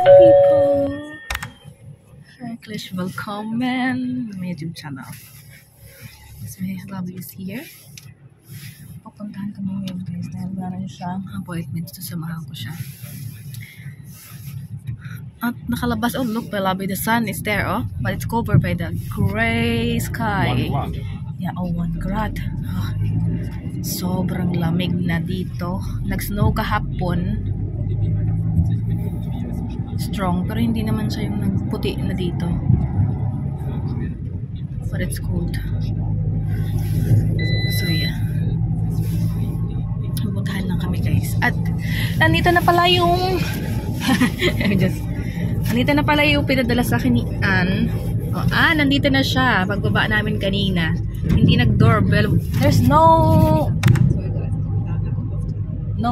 People! Herzlich willkommen to my YouTube channel. Yes, my lovely is here. Pupuntahan kami ngayon, guys, dahil meron siyang appointment. So, samahan ko siya. At nakalabas, oh look, my lovely, the sun is there, oh. But it's covered by the gray sky. 1 grad. Yeah, oh, 1 grad. Ah, sobrang lamig na dito. Nag-snow kahapon. Strong, pero hindi naman siya yung nagputi na dito. But it's cold. So yeah. Pupuntahan lang kami, guys. At nandito na pala yung just nandito na pala yung pinadala sa akin ni Ann. Oh, ah, nandito na siya. Pagbaba namin kanina. Hindi nag-doorbell. There's no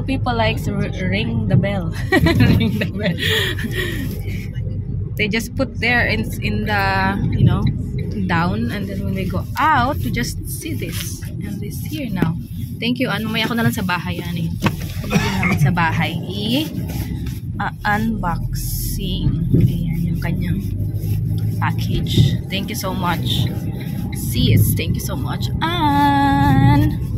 people likes ring the bell. Ring the bell. They just put there in the, down, and then when they go out, you just see this. And this here now. Thank you. Ano, mamaya ko na lang sa bahay, ano eh. Pag namin sa bahay, i-unboxing. Ayan, yung kanyang package. Thank you so much, sis. Thank you so much, Ann.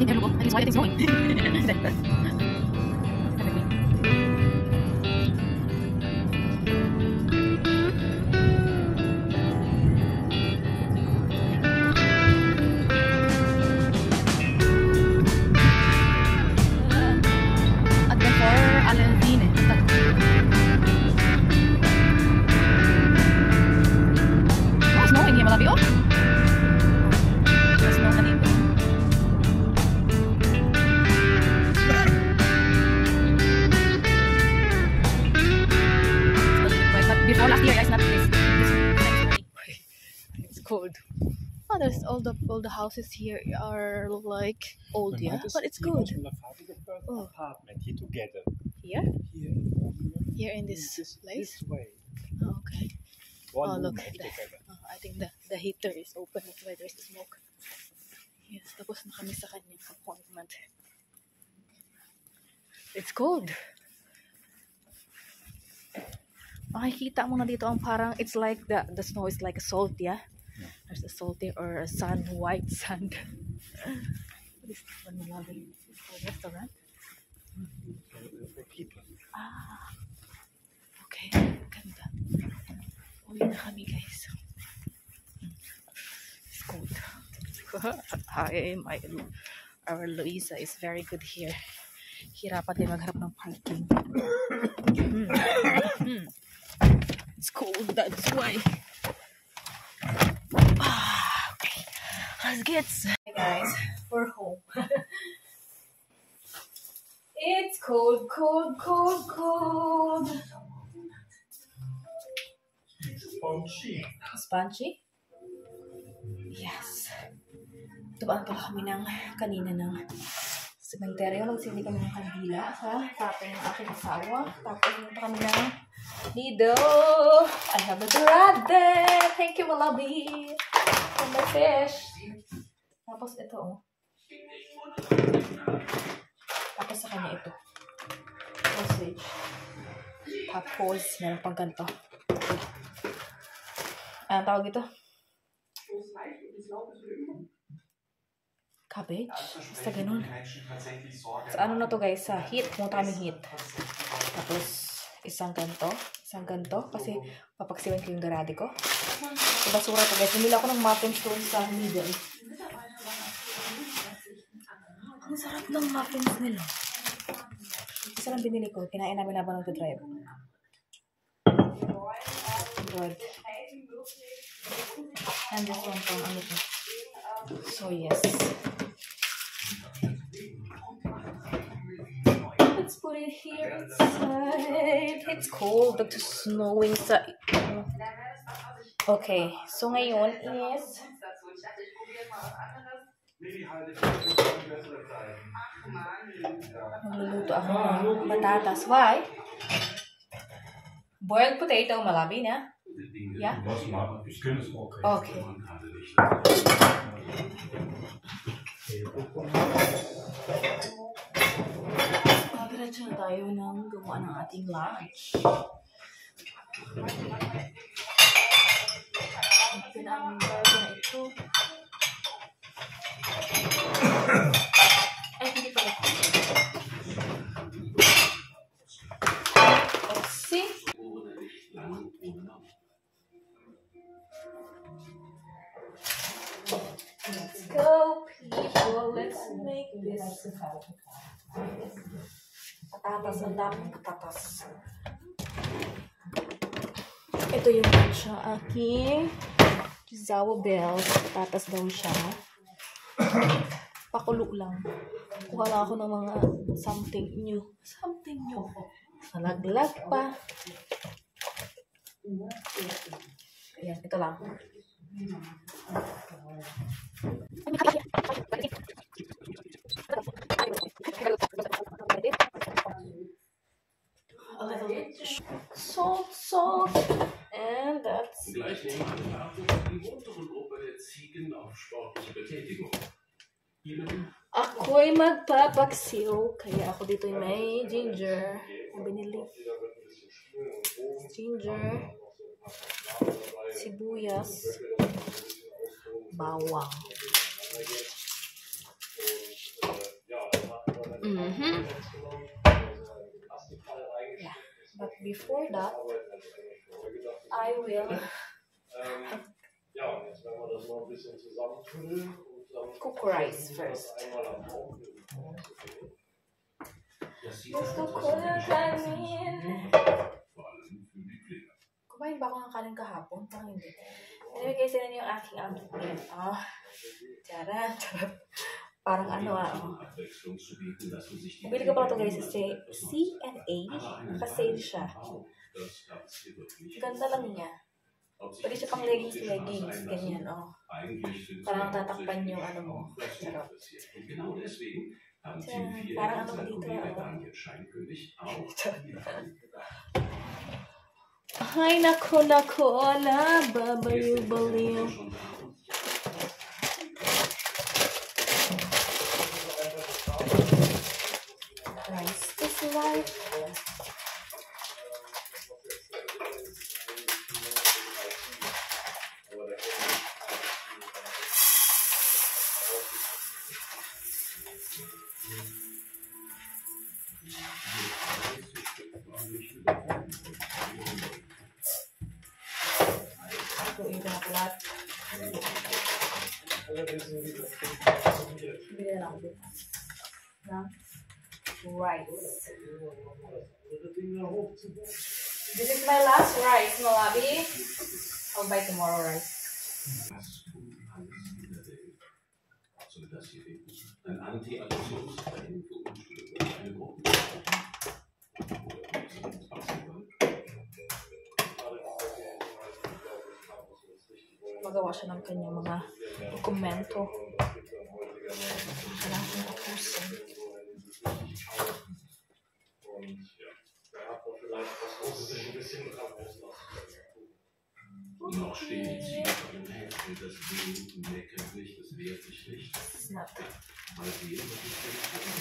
I think why it's going. Oh, snowing here, malabi. Oh! Snow na dito. But before last year, it's not this. It's cold. Oh, there's all the houses here are like old, yeah, but it's good. Oh. Apartment here together. Here, Here, here in this place. This way. Oh, okay. One Oh, room look have at that. together. Oh, I think the heater is open. That's why there's smoke. Yes, tapos na kami sa kanyang appointment. It's cold. Makikita mo na dito ang parang it's like the snow is like a salt, yeah? Yeah. There's a salty or a sand, white sand. What is this one, Malawi? Is this a restaurant? For people. Ah, okay. Ganda. Uwi na kami, guys. It's cold. Hi, our Luisa is very good here. Hirapan din maghanap ng parking. It's cold, that's why. Ah, okay. Let's get. Hey guys, we're home. It's cold, cold, cold, cold. Spongy. Spongy? Yes. Dumaan pala kami ng kanina ng sementeryo. Magsindi kami ng kandila sa tatay ng aking asawa. Tapos pumunta kami ng Lidl. I have a dorade. Thank you, Malabi. For my fish. Tapos ito, oh. Tapos sa kanya ito. Sausage. Tapos, meron pang ganito. Anong tawag ito? Cabbage? Basta ganun. Sa ano na to, guys? Sa Heat. Pumunta kami Heat. Tapos, isang ganto. Isang ganto. Kasi, papaksiwan ko yung garade ko. So, basura to, guys. Bumili ako ng muffins doon sa Lidl. Ang sarap ng muffins nila. Isa lang binili ko. Kinain namin habang nagda-drive. Good. And this one pang ano to. So, yes. Let's put it here inside. It's cold. It's snowing sa... Okay. So, ngayon is... Magluluto ako ng patatas. Why? Boiled potato, malabi na. Yeah? Was mal, ich kenne es auch. Okay. Diretso na tayo ng gawa ng ating lunch. Pinambar ko na ito. Ay, hindi pala. Oh, see? Let's go, people. Let's make this. Patatas. Ang daming patatas. Ito yung lunch ng aking Zawa Bell. Patatas daw siya. Pakulo lang. Kuha lang ako ng mga something new. Something new. Nalaglag pa. Ayan, ito lang. A little bit salt, salt, and that's Gleich nebenan wartet die muntere Gruppe der Ziegen auf sportliche Betätigung. Ihnen Ako'y magpapaksiw, kaya ako dito may ginger na binili. Ginger, sibuyas, bawang. Yeah. But before that, I will cook rice first. Gusto ko ng kanin. Kumain ba ako ng kanin kahapon? Parang hindi. Anyway guys, yan yung aking outfit. Oh, charot, charot. Parang ano ah. Oh. Bili ko pala ito guys sa C&A. Naka-sale siya. Ganda lang niya. Pwede siya pang leggings, leggings. Ganyan, oh. Parang tatakpan yung ano mo. Charot. Parang ano ko dito, oh. Ay, nako, nako, na, babaliw, baliw. Rice is life. Bili na lang bukas ng rice. This is my last rice, Malabi. I'll buy tomorrow rice. Was um alles in der Welt soll das hier werden? Ein Anti-Aggressionstraining für unschuldige kleine Gruppen? Oder Basketball? Magawa siya ng kanyang mga dokumento. Kailangan tapusin. Noch stehen die Ziegen vor dem Häcksel, das Wehen meckert nicht, das wehrt sich nicht. Snap. Mal sehen, was ich denn tue.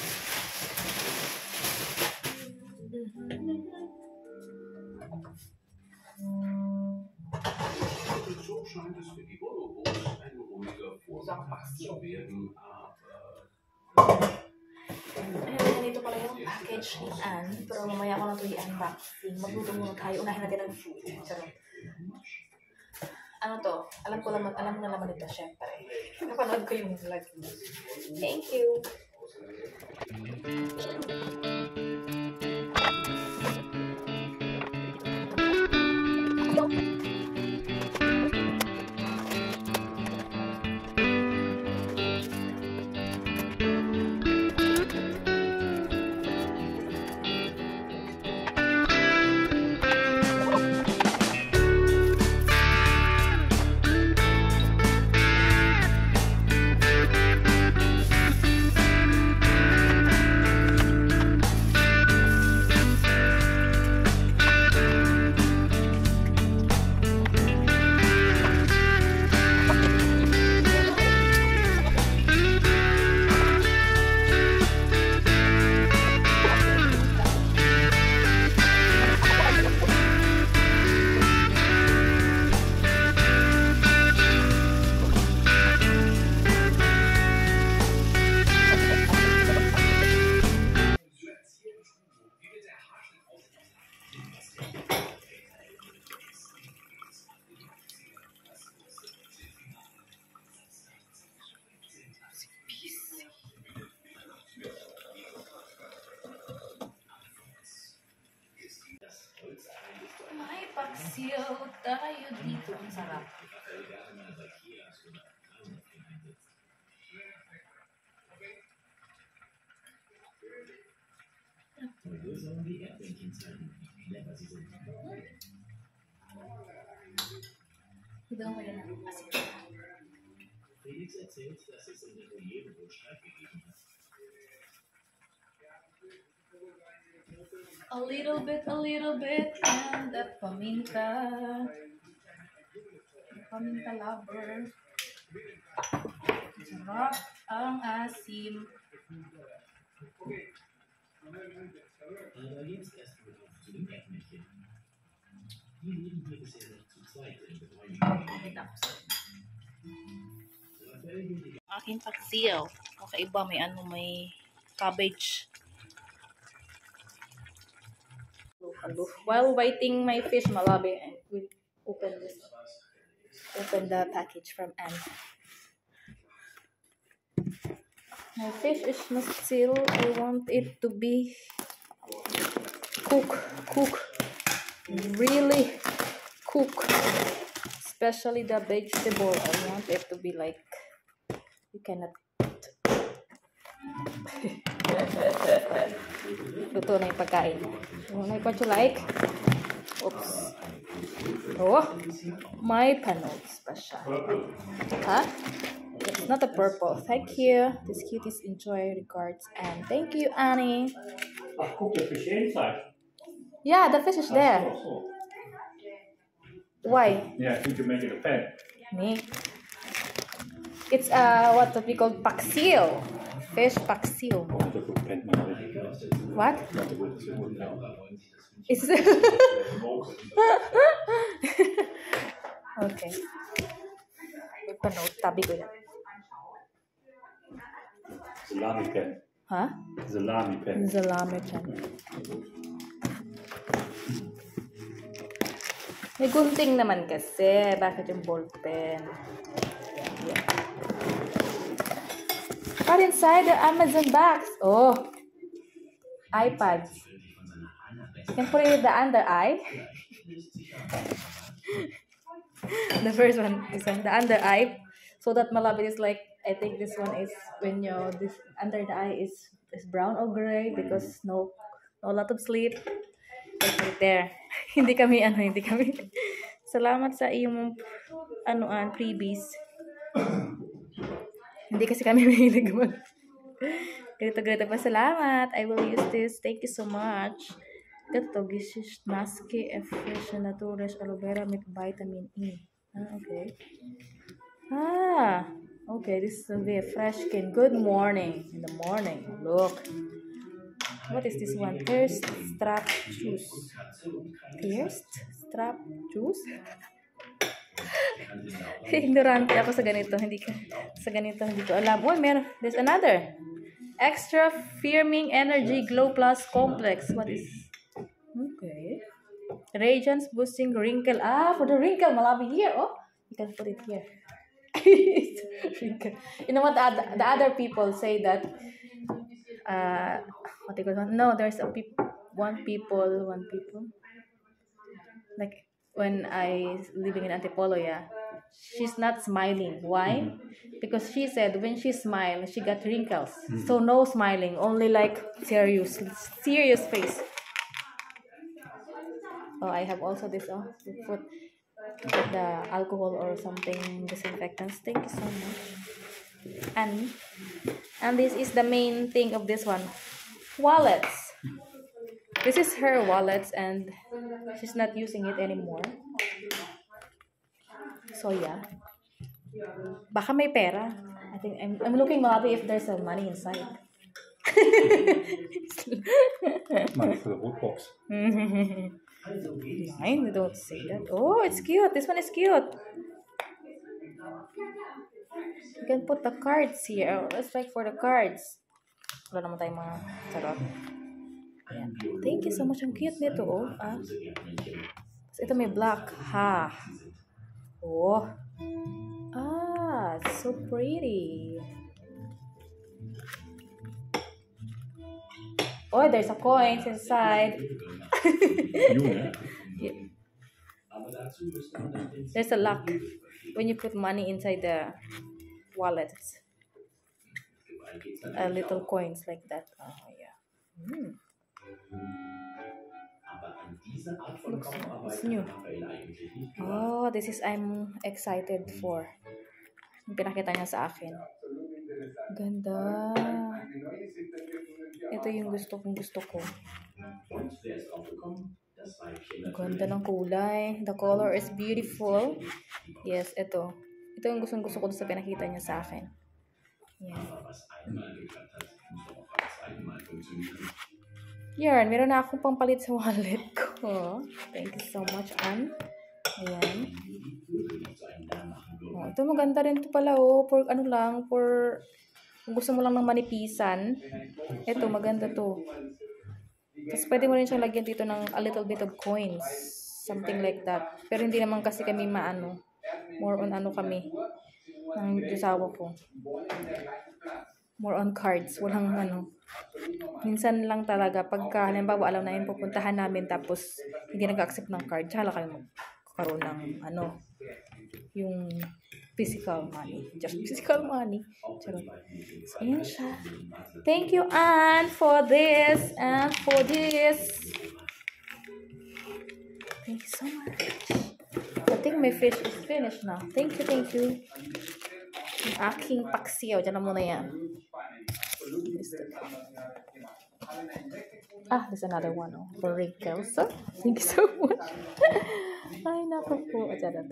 So scheint es für die Bonobos ein ruhiger Vormittag zu werden, aber Anyway, nandito pala yung package ni Ann. Pero mamaya ko na ito i-unboxing. Magluto muna tayo. Unahin natin ang food. Charot. Ano to? Alam ko naman, alam na naman ito, syempre. Napanood ko yung vlog. Thank you! Paksiw tayo dito. Ang sarap. Raphael Gartemann bei Kias oder Haarnäpfchen einsetzt. Heute sollen die Erdmännchen zeigen, wie clever sie sind. Ito ko yan ang asin. Felix erzählt, dass es in der Voliere wohl Streit gegeben hat. A little bit, and the paminta. The paminta lover. Sarap ang asim. Aber jetzt erstmal auf zu den Erdmännchen. Die leben hier bisher noch zu zweit im Gebäude. Pakita ko sa Raphael will die aking paksiw. Kakaiba, may ano, may cabbage. While waiting my fish, malabi, and we open this. Open the package from Anne. My fish is not still. I want it to be cook, cook, really cook. Especially the vegetable. I want it to be like you cannot. Luto na yung pagkain. You like what you like? Oops. Oh, my panotes pa siya. Huh? It's not a purple. Thank you. This cuties enjoy. Regards and thank you, Annie. Ach, guck, the fish inside. Yeah, the fish is there. Ach so, so. Why? Yeah, I think you make it a pan. Me. It's what we call paksiw. Fish paksiw. Not a good pan, man. What? Not a good wood now. It's okay. May panote. Tabi ko yan. Salami pan. Huh? Salami pan. Salami pan. May gunting naman kasi. Bakit yung ball pen? Yeah. What inside the Amazon box? Oh. iPads. You can put it in the under eye. The first one is on the under eye. So that malapit is like, I think this one is when you this under the eye is brown or gray because no lot of sleep. Put it there. Hindi kami ano, hindi kami. Salamat sa iyong anuan freebies. Hindi kasi kami mahilig mag ganito ganito pa. Salamat. I will use this. Thank you so much. Ito, Geschichte Maske Erfrische Natürlich Aloe Vera mit Vitamin E. Ah, okay. Ah, okay. This will be a fresh skin. Good morning. In the morning. Look. What is this one? Thirst Strap Juice. Thirst Strap Juice? Ignorante ako sa ganito. Hindi ka, sa ganito, hindi ko alam. Uy, meron. There's another. Extra Firming Energy Glow Plus Complex. What is? Okay. Radiance Boosting Wrinkle. Ah, for the wrinkle. Malabi here. Oh, you can put it here. Wrinkle. You know what the other people say that, what they call it? No, there's a one people, one people. Like when I living in Antipolo, yeah, she's not smiling. Why? Because she said when she smiled, she got wrinkles. So no smiling, only like serious, serious face. Oh, I have also this. Oh, to put the alcohol or something disinfectants. Thank you so much. And this is the main thing of this one, wallets. This is her wallets and she's not using it anymore. So yeah. Baka may pera. I think I'm looking malabi if there's some money inside. Money for the wood box. Nein, don't say that. Oh, it's cute. This one is cute. You can put the cards here. Oh, let's like for the cards. Wala naman tayong mga charot. Ayan. Thank you so much. Ang cute nito, oh. Ah. Tapos ito may black. Ha. Oh. Ah, so pretty. Oh, there's a coins inside. You, ne? Yeah. Aber dazu müsste man das Prinzip There's a lock. der Hebel verstehen. When you put money inside the wallet, it's Gewalt geht's a natürlich little auch. Coins like that. Oh, yeah. Aber an diese Art von Looks Kopfarbeit it's new. hat Raphael eigentlich nicht gedacht. Oh, this is I'm excited for. Yung pinakita niya sa akin. Ganda. Ito yung gusto kong gusto ko. Und wer ist drauf gekommen? Das Weibchen Ganda natürlich. Ng kulay. The color is beautiful. Yes, ito. Ito yung gustong gusto ko sa pinakita niya sa akin. Yan. Aber was einmal geklappt hat, muss doch auch beim zweiten Mal funktionieren. Yan, meron na akong pampalit sa wallet ko. Thank you so much, Ann. Ayan. Wenn nur die Vögel nicht so einen Lärm machen Oh, würden. Ito maganda rin to pala, oh. For ano lang, for kung gusto mo lang ng manipisan. Ito, maganda to. Tapos pwede mo rin siyang lagyan dito ng a little bit of coins. Something like that. Pero hindi naman kasi kami maano. More on ano kami. Ng asawa ko. More on cards. Walang ano. Minsan lang talaga pagka halimbawa alam namin pupuntahan namin tapos hindi nag-accept ng card, tsaka lang kami magkakaroon ng ano, yung physical money. Just physical money. Charot. So, ayan siya. Thank you, Anne, for this and for this. Thank you so much. I think my fish is finished now. Thank you, thank you. Yung aking paksiw. Diyan na muna yan. Ah, there's another one. Oh, for wrinkles. So, thank you so much. Ay, naku po. Charot.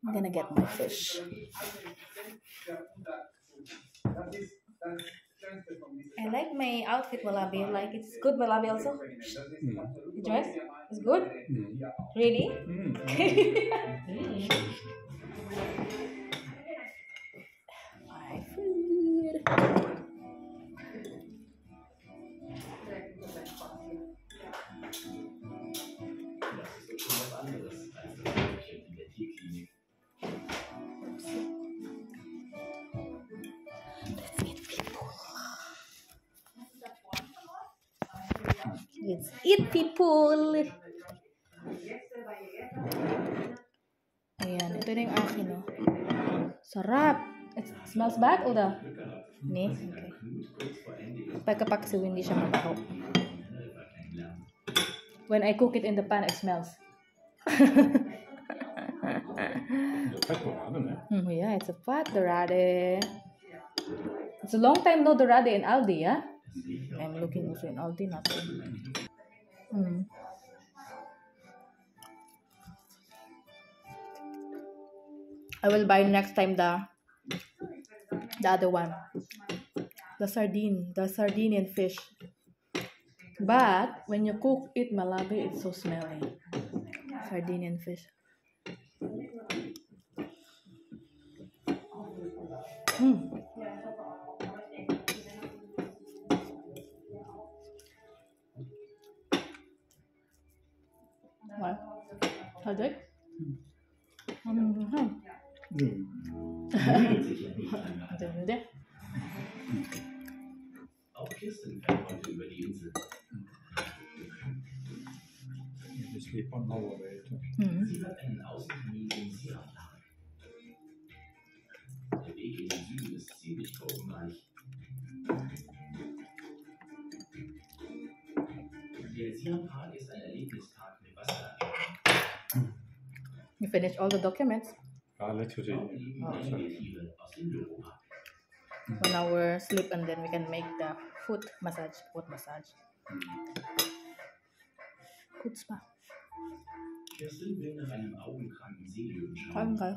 I'm gonna get my fish. I like my outfit, Malabi. Like, it's good, Malabi, also. The dress is good? Mm. Really? Mm. My food. Das ist doch schon was anderes als das Weibchen in der Tierklinik. Let's eat, people. Let's eat, people. Ayan, ito na yung akin, oh. Sarap! It smells bad, oder? Glück gehabt, Nee? dass sie Okay. dann Knut kurz vor Ende ihres Pagkapaksiw, hindi siya mabaho. Helfer kennenlernen. When I cook it in the pan, it smells. Ja, Fettdorade, ne? Yeah, it's a fat dorade. It's a long time no dorade in Aldi, yeah? I'm looking also in Aldi, nothing. I will buy next time the other one. The sardine, the Sardinian fish. But when you cook it malabi, it's so smelly. Sardinian fish. What? How's it? Sicher nicht einmal. Hindi. Auch Kirsten fährt heute über die Insel. Vi slipper en halv vei. Sie hat einen Außentermin im Siam-Park. Der Weg in den Süden ist ziemlich kurvenreich. Der Siam-Park ist ein Erlebnispark mit Wasser. You finished all the documents? Ja, litt for Dort tidlig. leben Oh. einige Tiere aus dem Loro-Park. 1 hour sleep and then we can make the foot massage. Foot massage. Foot spa. Kirsten will nach einem augenkranken Seelöwen Kain schauen. kayo.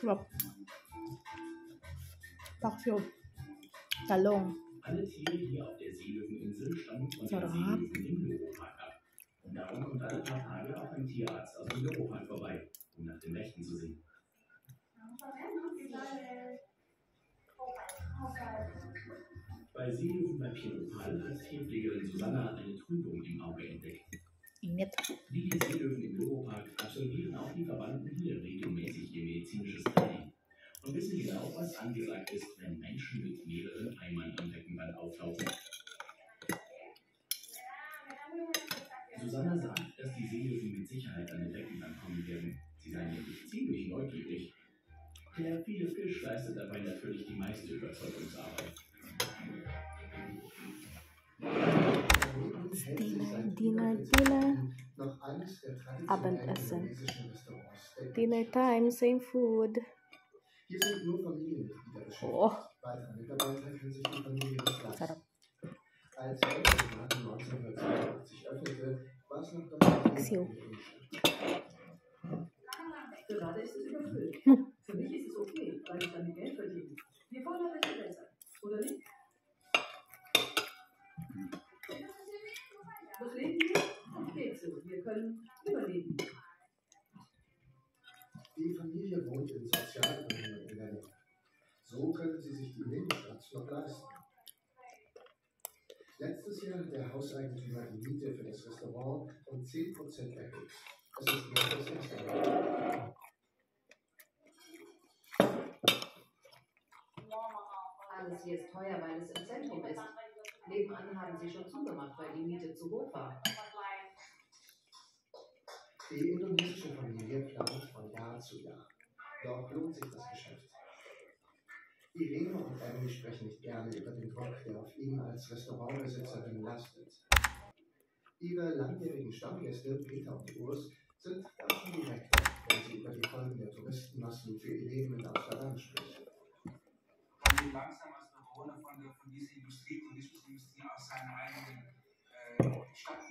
Sarap. Paksiw. Talong. Alle Tiere hier auf der Seelöweninsel stammen von den Sarap. Seelöwen im Loro-Park ab. Und darum kommt alle paar Tage auch ein Tierarzt aus dem Loro-Park vorbei, um nach dem Rechten zu sehen. Bei Seelöwenweibchen Opal hat Tierpflegerin Susanna eine Trübung im Auge entdeckt. Init. Wie die Seelöwen im Loro-Park absolvieren auch die Verwandten hier regelmäßig ihr medizinisches Training und wissen genau, was angesagt ist, wenn Menschen mit mehreren Eimern am Beckenrand auftauchen. Susanna sagt, dass die Seelöwen mit Sicherheit an den Beckenrand kommen werden. Sie seien nämlich ziemlich neugierig. Der viele Fisch leistet dabei natürlich die meiste Überzeugungsarbeit. Daneben It's hält sich dinner, seit dinner, über 40 dinner. Jahren noch eines der traditionellen Abendessen. Indonesischen Restaurants der Dinner Innenstadt. Time, same food. Hier sind nur Familienmitglieder beschäftigt. Oh, Weitere Mitarbeiter kann sich die Familie nicht leisten. Sarap. Als der Laden 1982 öffnete, war es noch ganz Siw. in der Innenstadt. Gerade ist es überfüllt. Für mich ist es okay, weil ich damit Geld verdiene. Je voller, desto besser. Oder nicht? Das Leben hier geht so. Wir können überleben. Die Familie wohnt in Sozialwohnungen in der Nähe. So können sie sich die Nebenstadt noch leisten. Letztes Jahr hat der Hauseigentümer die Miete für das Restaurant um 10% erhöht. Es ist nicht das erste Mal. Alles hier ist teuer, weil es im Zentrum ist. Nebenan haben sie schon zugemacht, weil die Miete zu hoch war. Die indonesische Familie plant von Jahr zu Jahr. Doch lohnt sich das Geschäft? Irene und Emmy sprechen nicht gerne über den Druck, der auf ihnen als Restaurantbesitzerin lastet. Ihre langjährigen Stammgäste Peter und Urs sind ganz schön direkt, wenn sie über die Folgen der Touristenmassen für ihr Leben in Amsterdam sprechen. Wie langsam als Bewohner von dieser Industrie, Tourismusindustrie aus seiner eigenen Stadt